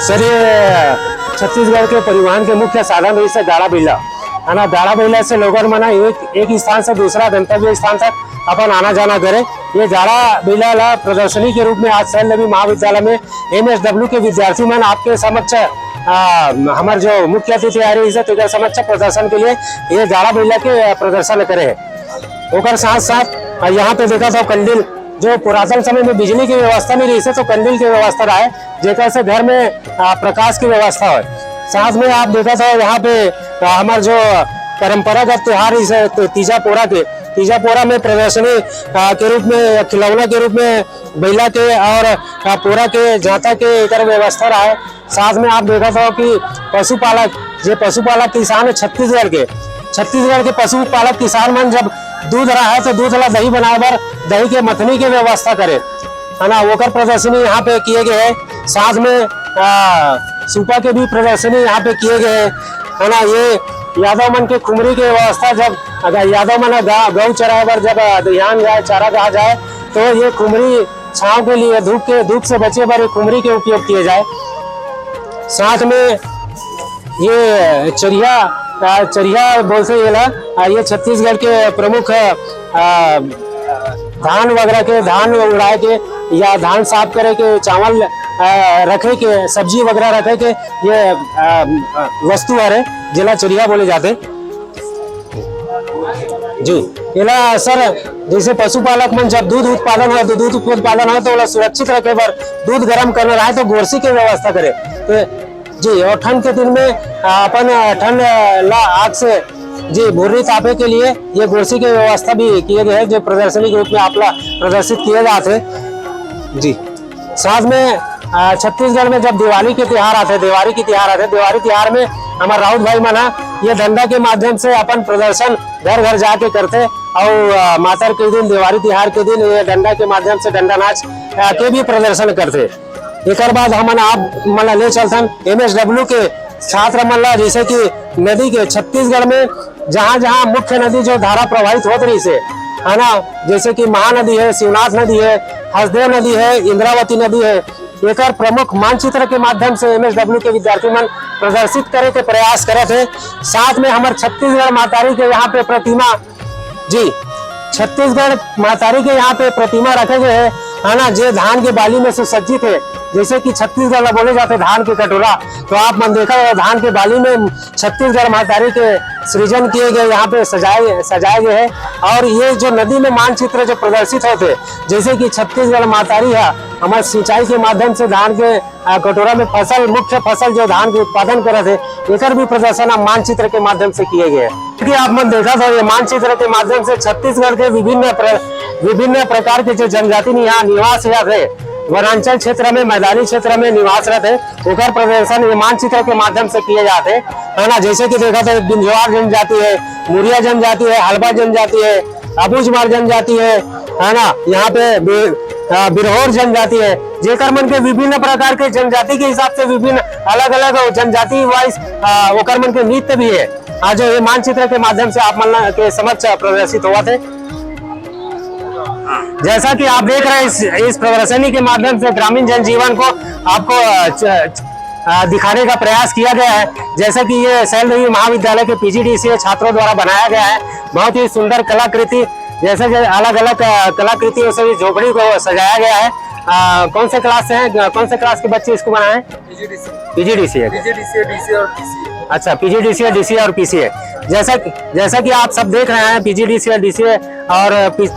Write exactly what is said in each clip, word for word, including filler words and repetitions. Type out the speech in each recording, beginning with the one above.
Sir, ये छत्तीसगढ़ के परिवहन के मुख्य साधन रहिस हे गाड़ा बइला, है ना। गाड़ा बइला से लोगन मन ह एक, एक स्थान से दूसरा गंतव्य स्थान तक अपन आना जाना करे। ये गाड़ा बइला ला प्रदर्शनी के रूप में आज सैलदेवी महाविद्यालय में एमएसडब्ल्यू के विद्यार्थी मन आपके समक्ष, आ, हमर जो मुख्य अतिथि आए रहिस हे, तेकर समक्ष प्रदर्शन के लिए ये गाड़ा बइला के, आ, प्रदर्शन करे हे। ओकर साथ साथ, आ, यहाँ पे देखत हव कंडील, जो पुरातन समय में बिजली के व्यवस्था नहीं रहिस हे, तो कंडील के व्यवस्था रहे, जेकर से घर में, आ, प्रकाश की व्यवस्था होय। साथ में आप देखत हव यहाँ पे, आ, हमर जो परंपरागत त्योहार रहिस हे, तो तीजा पोरा के, तीजा पोरा में प्रदर्शनी, आ, के रूप में, खिलौना के रूप में बइला के और, आ, पोरा के, जांता के एकर व्यवस्था रहे। साथ में आप देखत हव कि पशुपालक, जे पशुपालक किसान हे छत्तीसगढ़ के, छत्तीसगढ़ के पशुपालक किसान मन जब दूध रहा है तो दूध ला दही बनाए बर दही के मथनी के व्यवस्था करे, है ना, ओकर प्रदर्शनी यहाँ पे किए गए है। साथ में, आ, सूपा के भी प्रदर्शनी यहाँ पे किए गए है, है ना। ये यादव मन के खुमरी के व्यवस्था, जब अगर यादव मन गा-, गौ चराए बर जब, आ, दहियान जाए, चारा कहा जाए, तो ये खुमरी छांव के लिए, धूप के, धूप से बचे बर ये खुमरी के उपयोग किए जाए। साथ में ये चरिया, आ, चरिया बोलथे येला, आ, ये छत्तीसगढ़ के प्रमुख, आ, धान वगैरह के, धान उड़ाए के या धान साफ करे के, चावल, आ, रखे के, सब्जी वगैरह रखे के ये, आ, वस्तु हरे, जेला चरिया बोले जाथे। जी, एला सर, जैसे पशुपालक मन जब दूध उत्पादन हो तो दूध उत्पादन हो तो ओला सुरक्षित रखे बर दूध गर्म करना रहे तो गोरसी के व्यवस्था करे। तो जी, और ठंड के दिन में, आ, अपन, आ, ठंड, आ, ला आग से, जी, भुर्री तापे के लिए ये गोरसी के व्यवस्था भी किए गए हैं, जो प्रदर्शनी के रूप में आपला प्रदर्शित किए जाते हैं। जी, साथ में, आ, छत्तीसगढ़ में जब दिवाली के तिहार आथे, दिवाली के तिहार आथे, दिवाली तिहार में हमर राउत भाई मन ह ये डंडा के माध्यम से अपन प्रदर्शन घर घर जाके करथे। और, आ, मातर के दिन, दिवाली तिहार के दिन ये डंडा के माध्यम से डंडा नाच, आ, के भी प्रदर्शन करथे। एकर बाद हमन आप मन ला ले चलथन एमएसडब्ल्यू के छात्र मन ला, जैसे कि नदी के छत्तीसगढ़ में जहाँ जहाँ मुख्य नदी जो धारा प्रवाहित होत रहिस हे, है ना, जैसे कि महानदी है, शिवनाथ नदी है, हसदेव नदी है, इंद्रावती नदी है, एकर प्रमुख मानचित्र के माध्यम से एमएसडब्ल्यू के विद्यार्थी मन प्रदर्शित करे के प्रयास करत हे। साथ में हमर छत्तीसगढ़ महतारी के यहाँ पे प्रतिमा, जी, छत्तीसगढ़ महतारी के यहाँ पे प्रतिमा रखे गए हैं, है ना, जे धान के बाली में सुसज्जित है। जैसे कि छत्तीसगढ़ ला बोले जाते धान के कटोरा, तो आप मन देखा होगा धान के बाली में छत्तीसगढ़ महतारी के सृजन किए गए, यहाँ पे सजाए, सजाए गए हैं। और ये जो नदी में मानचित्र जो प्रदर्शित होते, जैसे कि छत्तीसगढ़ महतारी है, हमारे सिंचाई के माध्यम से धान के, आ, कटोरा में फसल, मुख्य फसल जो धान के उत्पादन करत हे, एकर भी प्रदर्शन अब मानचित्र के माध्यम से किए गए हैं। क्योंकि आप मन देखत हो, ये मानचित्र के माध्यम से छत्तीसगढ़ के विभिन्न प्र-, विभिन्न प्रकार के जो जनजाति नि-, यहाँ निवास रहत हे, वनांचल क्षेत्र में, मैदानी क्षेत्र में निवास रहत हे, ओकर प्रदर्शन ये मानचित्र के माध्यम से किए जात हे, है ना। जैसे कि देखत हो, बिंझवार जनजाति है, मुरिया जनजाति है, हलबा जनजाति है, अबूझमाड़ जनजाति है, है ना, यहाँ पे बि-, अ, बिरहोर जनजाति है, जेकर मन के विभिन्न प्रकार के जनजाति के हिसाब से विभिन्न अलग-अलग जनजाति वाइज, अ, ओकर मन के नृत्य भी है। आज ये मानचित्र के माध्यम से आप मन के समक्ष प्रदर्शित होवत है। जैसा कि आप देख रहे हैं, इस, इस प्रदर्शनी के माध्यम से ग्रामीण जनजीवन को आपको, अ, च-, च-, अ, दिखाने का प्रयास किया गया है। जैसा कि ये सैलदेवी महाविद्यालय के पीजीडीसीए छात्रों द्वारा बनाया गया है, बहुत ही सुंदर कलाकृति, जैसे कि अलग-अलग, अ, कलाकृतियों से इस झोपड़ी को सजाया गया है। अ, कौन से क्लास से हैं, अ, कौन से क्लास के बच्चे इसको बनाए हैं? पीजीडीसीए। पीजीडीसीए, डीसीए और पीसीए। अच्छा, पीजीडीसीए, डीसीए और पीसीए। जैसा कि, जैसा कि आप सब देख रहे हैं, पीजीडीसीए, डीसीए और पी-,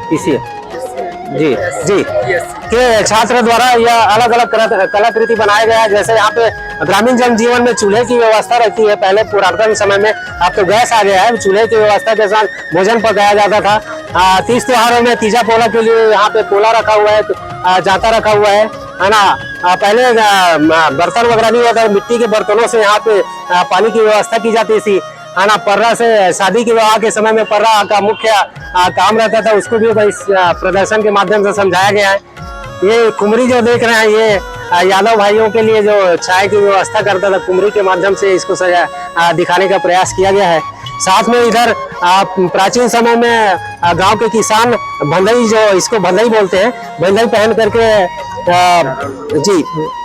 पीसीए, जी, जी, के छात्र द्वारा यह अलग-अलग कला-, कलाकृति बनाया गया है। जैसे यहाँ पे ग्रामीण जनजीवन में चूल्हे की व्यवस्था रहती है, पहले पुरातन समय में, अब तो गैस आ गया है, चूल्हे की व्यवस्था के साथ भोजन पकाया जाता था। आ, तीज त्योहारों में तीजा पोला के लिए यहाँ पे पोला रखा हुआ है, आ, जाता रखा हुआ है, है ना। आ, पहले, आ, म-, बर्तन वगैरह नहीं होता, मिट्टी के बर्तनों से यहाँ पे, आ, पानी की व्यवस्था की जाती थी, है ना। पर्रा से शादी के विवाह के समय में पर्रा का मुख्य, आ, काम रहता था, उसको भी इस, आ, प्रदर्शन के माध्यम से समझाया गया है। ये कुमरी जो देख रहे हैं, ये, आ, यादव भाइयों के लिए जो चाय की व्यवस्था करता था, कुमरी के माध्यम से इसको सजा-, आ, दिखाने का प्रयास किया गया है। साथ में इधर, आ, प्राचीन समय में, आ, गांव के किसान भंदई, जो इसको भंदई बोलते हैं, भंदई पहन करके, आ, जी,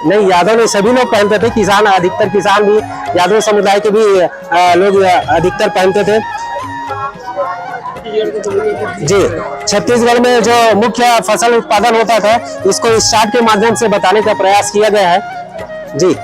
नहीं, यादव नहीं, सभी लोग पहनते थे, किसान, अधिकतर किसान भी, यादव समुदाय के भी, आ, लोग, आ, अधिकतर पहनते थे। जी, छत्तीसगढ़ में जो मुख्य फसल उत्पादन होता था, इसको इस चार्ट के माध्यम से बताने का प्रयास किया गया है। जी,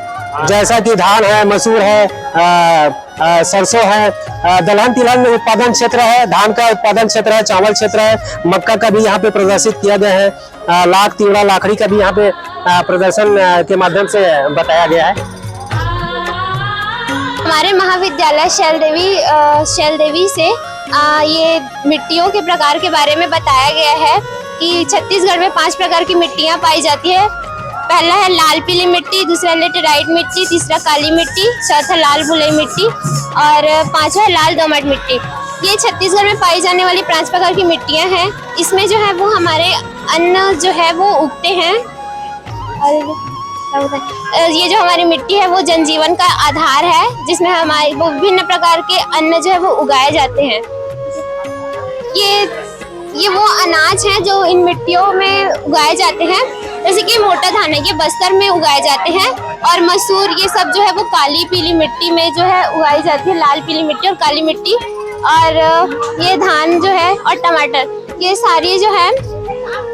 जैसा कि धान है, मसूर है, आ, आ, सरसों है, आ, दलहन तिलहन उत्पादन क्षेत्र है, धान का उत्पादन क्षेत्र है, चावल क्षेत्र है, मक्का का भी यहाँ पे प्रदर्शित किया गया है। आ, लाख, तिवड़ा, लाखड़ी का भी यहाँ पे, आ, प्रदर्शन, आ, के माध्यम से बताया गया है। हमारे महाविद्यालय शैल देवी, अ, शैल देवी से, अ, ये मिट्टियों के प्रकार के बारे में बताया गया है कि छत्तीसगढ़ में पांच प्रकार की मिट्टियां पाई जाती है। पहला है लाल पीली मिट्टी, दूसरा लेटेराइट मिट्टी, तीसरा काली मिट्टी, चौथा लाल भुलई मिट्टी और पांचवा लाल दोमट मिट्टी। ये छत्तीसगढ़ में पाई जाने वाली पांच प्रकार की मिट्टियां हैं। इसमें जो है वो हमारे अन्न जो है वो उगते हैं। और क्या बोलते हैं, अ, ये जो हमारी मिट्टी है वो जनजीवन का आधार है, जिसमें हमारे वो विभिन्न प्रकार के अन्न जो है वो उगाए जाते हैं। ये ये वो अनाज हैं जो इन मिट्टियों में उगाए जाते हैं, जैसे कि मोटा धान है, ये बस्तर में उगाए जाते हैं, और मसूर, ये सब जो है वो काली पीली मिट्टी में जो है उगाई जाती है, लाल पीली मिट्टी और काली मिट्टी। और अ, ये धान जो है और टमाटर, ये सारी जो है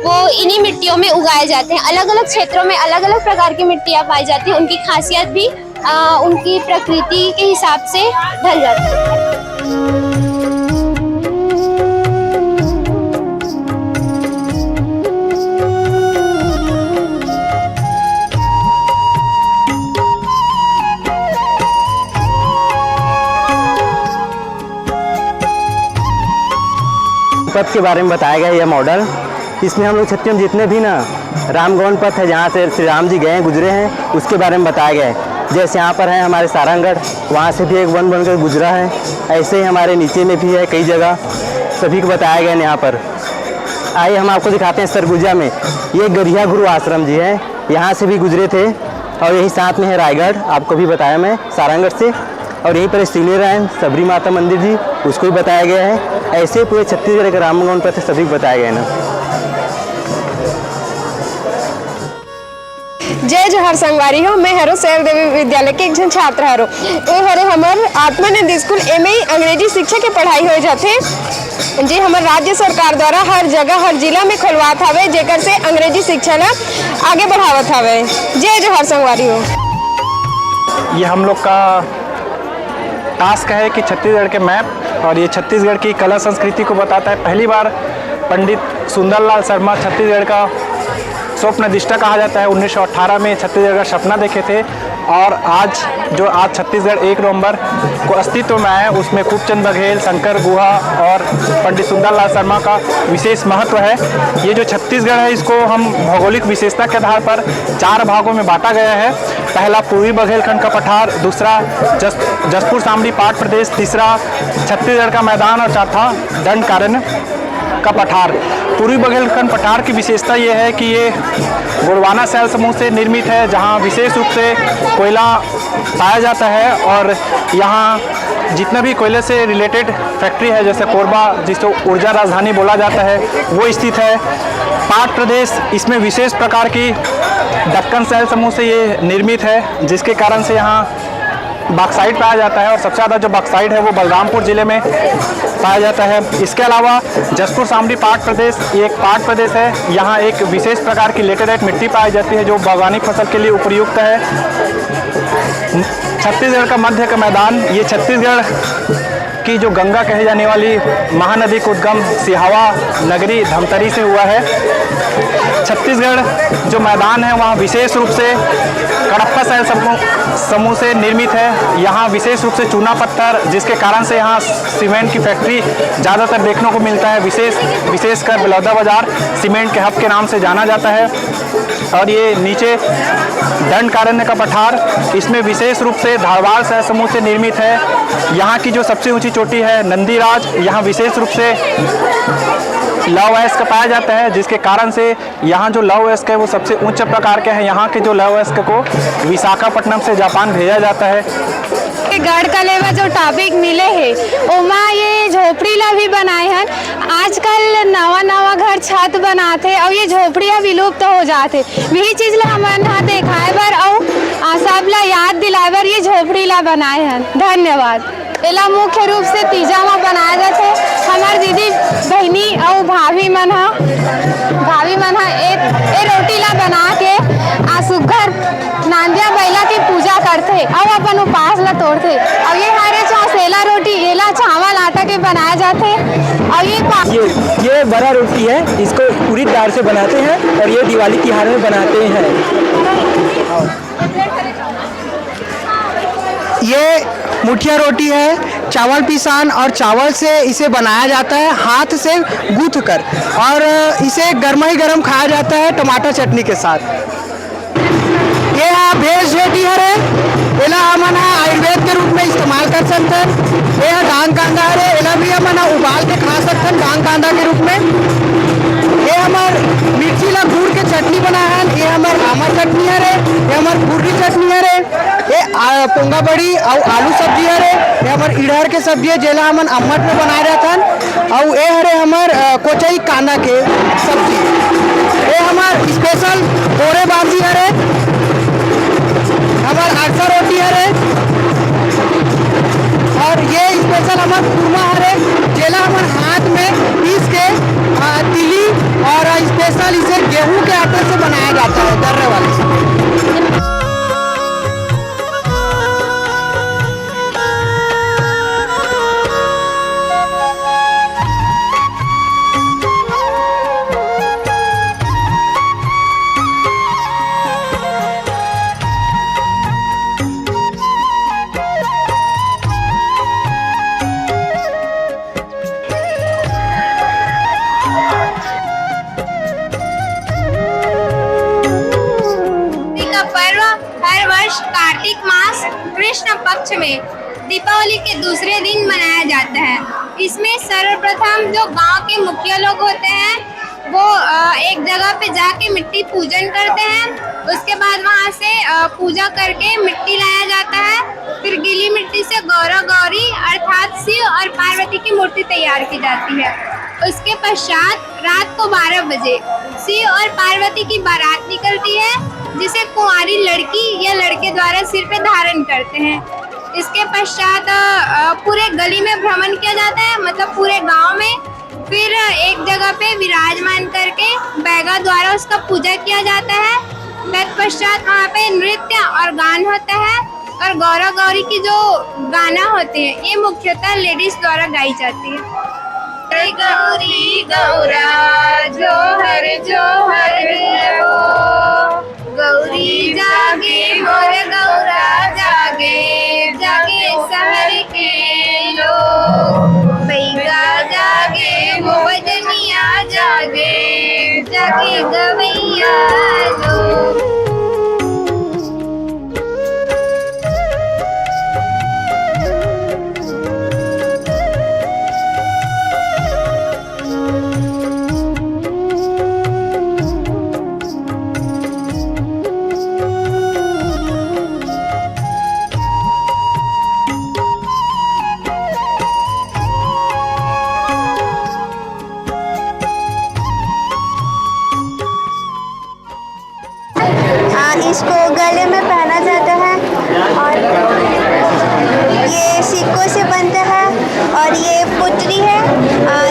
वो इन्हीं मिट्टियों में उगाए जाते हैं। अलग अलग क्षेत्रों में अलग अलग प्रकार की मिट्टियाँ पाई जाती हैं, उनकी खासियत भी, अ, उनकी प्रकृति के हिसाब से ढल जाती है। पथ के बारे में बताया गया है यह मॉडल। इसमें हम लोग छत्तीसगढ़ में जितने भी ना रामगौंड पथ है, जहाँ से श्री राम जी गए हैं, गुजरे हैं, उसके बारे में बताया गया है। जैसे यहाँ पर है हमारे सारंगढ़, वहाँ से भी एक वन बन कर गुजरा है। ऐसे ही हमारे नीचे में भी है कई जगह, सभी को बताया गया है यहाँ पर। आइए, हम आपको दिखाते हैं सरगुजा में, ये गरिया गुरु आश्रम जी है, यहाँ से भी गुजरे थे। और यही साथ में है रायगढ़, आपको भी बताया मैं, सारंगढ़ से। और यहीं पर सिंगलेरायण, सबरी माता मंदिर जी, उसको भी बताया गया है। ऐसे पूरे छत्तीसगढ़ के रामगौंड पथ सभी को बताया गया है ना। जय जोहार संगवारी हो, मैं हरो शैल देवी विद्यालय के एक झन छात्र हरो। ए हरे हमर आत्मानंद स्कूल, एमे अंग्रेजी शिक्षा के पढ़ाई हो जाथे, जे हमर राज्य सरकार द्वारा हर जगह, हर जिला में खोलवात हवे, जेकर से अंग्रेजी शिक्षा ला आगे बढ़ावत हवे। जय जोहार संगवारी हो। ये हम लोग का टास्क है कि छत्तीसगढ़ के मैप, और ये छत्तीसगढ़ की कला संस्कृति को बताता है। पहली बार पंडित सुंदरलाल शर्मा छत्तीसगढ़ का स्वप्न दृष्टा कहा जाता है, उन्नीस सौ अठारह में छत्तीसगढ़ का सपना देखे थे। और आज जो, आज छत्तीसगढ़ एक नवंबर को अस्तित्व में आया है, उसमें खूबचंद बघेल, शंकर गुहा और पंडित सुंदरलाल शर्मा का विशेष महत्व है। ये जो छत्तीसगढ़ है, इसको हम भौगोलिक विशेषता के आधार पर चार भागों में बांटा गया है। पहला पूर्वी बघेलखंड का पठार, दूसरा जस-, जसपुर सामड़ी पाट प्रदेश, तीसरा छत्तीसगढ़ का मैदान और चौथा दंडकारण्य का पठार। पूर्वी बघेलखंड पठार की विशेषता ये है कि ये गोंडवाना शैल समूह से निर्मित है, जहाँ विशेष रूप से कोयला पाया जाता है और यहाँ जितना भी कोयले से रिलेटेड फैक्ट्री है, जैसे कोरबा, जिसको ऊर्जा राजधानी बोला जाता है, वो स्थित है। पाट प्रदेश, इसमें विशेष प्रकार की दक्कन शैल समूह से ये निर्मित है, जिसके कारण से यहाँ बॉक्साइट पाया जाता है और सबसे ज़्यादा जो बॉक्साइट है वो बलरामपुर ज़िले में पाया जाता है। इसके अलावा जसपुर सामड़ी पाट प्रदेश, ये एक पाट प्रदेश है, यहाँ एक विशेष प्रकार की लेटेराइट मिट्टी पाई जाती है जो बागवानी फसल के लिए उपयुक्त है। छत्तीसगढ़ का मध्य का मैदान, ये छत्तीसगढ़ की जो गंगा कहे जाने वाली महानदी का उद्गम सिहावा नगरी धमतरी से हुआ है। छत्तीसगढ़ जो मैदान है वहाँ विशेष रूप से कडप्पा शैल समूह, समूह से निर्मित है। यहाँ विशेष रूप से चूना पत्थर, जिसके कारण से यहाँ सीमेंट की फैक्ट्री ज़्यादातर देखने को मिलता है। विशेष, विशेषकर बलौदा बाजार सीमेंट के हब के नाम से जाना जाता है। और ये नीचे दंडकारण्य का पठार, इसमें विशेष रूप से धारवाड़ शैल समूह से निर्मित है। यहाँ की जो सबसे ऊंची चोटी है नंदीराज, यहाँ विशेष रूप से लौह अयस्क पाया जाता है, जिसके कारण से यहाँ जो लौह अयस्क है वो सबसे उच्च प्रकार के हैं। यहाँ के जो लौह अयस्क को विशाखापट्टनम से जापान भेजा जाता है। गढ़ कलेवा जो टॉपिक मिले हे, ओमा ये झोपड़ी ला भी बनाए हन। आजकल नवा नवा घर छत बनाथे अउ ये झोपड़ी ह विलुप्त हो जाथे। वही चीज ला हमन ह देखाए बर अउ, आ, सब ला याद दिलाए बर ये झोपड़ी ला बनाए हन। धन्यवाद। एला मुख्य रूप से तीजा म बनाए जाथे। हमर दीदी, बहिनी अउ भाभी मन ह, भाभी मन ह ए, ए रोटी ला बना के आ सुग्घर नांदिया बइला के पूजा करथे अउ अपन उपास ला तोड़थे। अउ ये हरे चौसेला रोटी, एला चावल आटा के बनाए जाथे। अउ ये पा- ये ये बड़ा रोटी है, इसको उड़ीद दाल से बनाते हैं और ये दिवाली तिहार में बनाते हैं। ये मुठिया रोटी है, चावल पिसान और चावल से इसे बनाया जाता है, हाथ से गूंथ कर, और इसे गर्मा ही गर्म खाया जाता है टमाटर चटनी के साथ। ये हा भेज रोटी हरे, एला हमन हा आयुर्वेद के रूप में इस्तेमाल कर सकथन। ये हा डांग कांदा हरे, एला भी हमन हा उबाल के खा सकथन डांग कांदा के रूप में। ये हमर मिर्ची ला गुड़ के चटनी बनाए हन, ये हमर आमा चटनी हरे, ये हमर फुर्री चटनी हरे, ये आ, पोंगा बड़ी अउ आलू सब्जी हरे, ये हमर इड़हर के सब्जी हे, जेला हमन अम्मट में बनाए रहथन। अउ ए हरे हमर, अ, कोचई कांदा के सब्जी। ए हमर स्पेशल बोरे बांसी हरे, हमर अरसा रोटी हरे, और ये स्पेशल हमर कुरमा हरे, जेला हमर हाथ में पीस के, अ, तिली और स्पेशल इसे गेहूं के आटे से बनाया जाता है, दर्रे वाले से। का पर्व हर वर्ष कार्तिक मास कृष्ण पक्ष में दीपावली के दूसरे दिन मनाया जाता है। इसमें सर्वप्रथम जो गांव के मुखिया लोग होते हैं, वो, अ, एक जगह पे जाके मिट्टी पूजन करते हैं। उसके बाद वहां से, अ, पूजा करके मिट्टी लाया जाता है, फिर गीली मिट्टी से गौरा गौरी अर्थात शिव और पार्वती की मूर्ति तैयार की जाती है। उसके पश्चात रात को बारह बजे शिव और पार्वती की बारात निकलती है, जिसे कुंवारी लड़की या लड़के द्वारा सिर पे धारण करते हैं। इसके पश्चात, अ, पूरे गली में भ्रमण किया जाता है, मतलब पूरे गांव में। फिर एक जगह पे विराजमान करके बैगा द्वारा उसका पूजा किया जाता है। तत्पश्चात वहाँ पे नृत्य और गान होता है और गौरा गौरी की जो गाना होते हैं, ये मुख्यतः लेडीज द्वारा गाई जाती है। गौरी गौरा जोहर जोहर हो, गौरी जागे मोर गौरा जागे, जागे शहर के लोग। बैगा जागे मोर बजनिया जागे, जागे गवैया लोग। आ, इसको गले में पहना जाता है और ये सिक्कों से बनता है और ये पुतली है। आ,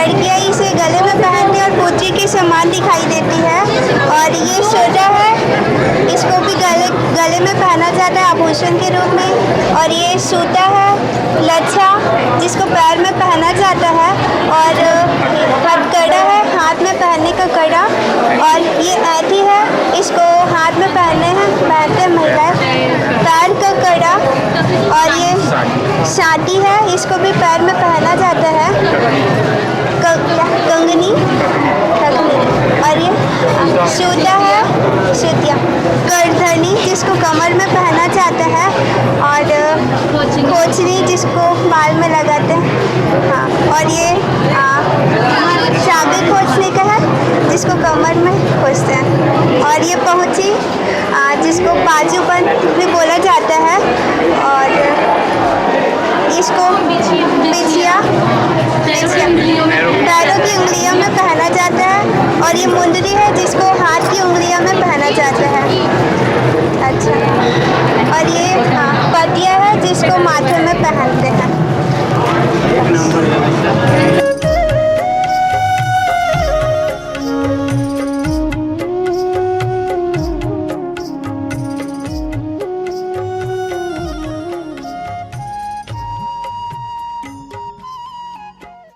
लड़कियां इसे गले में पहनती है और पुतली के समान दिखाई देती है। और ये सोटा है, इसको भी गले, गले में पहना जाता है आभूषण के रूप में। और ये सूता है, लच्छा, जिसको पैर में पहना जाता है, और हथकड़ा है, हाथ में पहनने का कड़ा, और ये ऐठी है, इसको हाथ में पहनने हैं, पहनते हैं महिलाएं, पैर का कड़ा। और ये साटी है, इसको भी पैर में पहना जाता है। क-, क्या? कंगनी, कंगनी। और ये सूता है, सूतिया। करधनी, जिसको कमर में पहना जाता है, और खोचनी, जिसको बाल में लगाते हैं। हाँ, और ये, आ, चाबी खोचने का है, जिसको कमर में खोचते हैं। और ये पहुँची, आ, जिसको बाजूबंद भी बोला जाता है। और इसको बिछिया, बिछिया पैरों की उंगलियों में पहना जाता है। और ये मुंदरी है जिसको हाथ की उंगली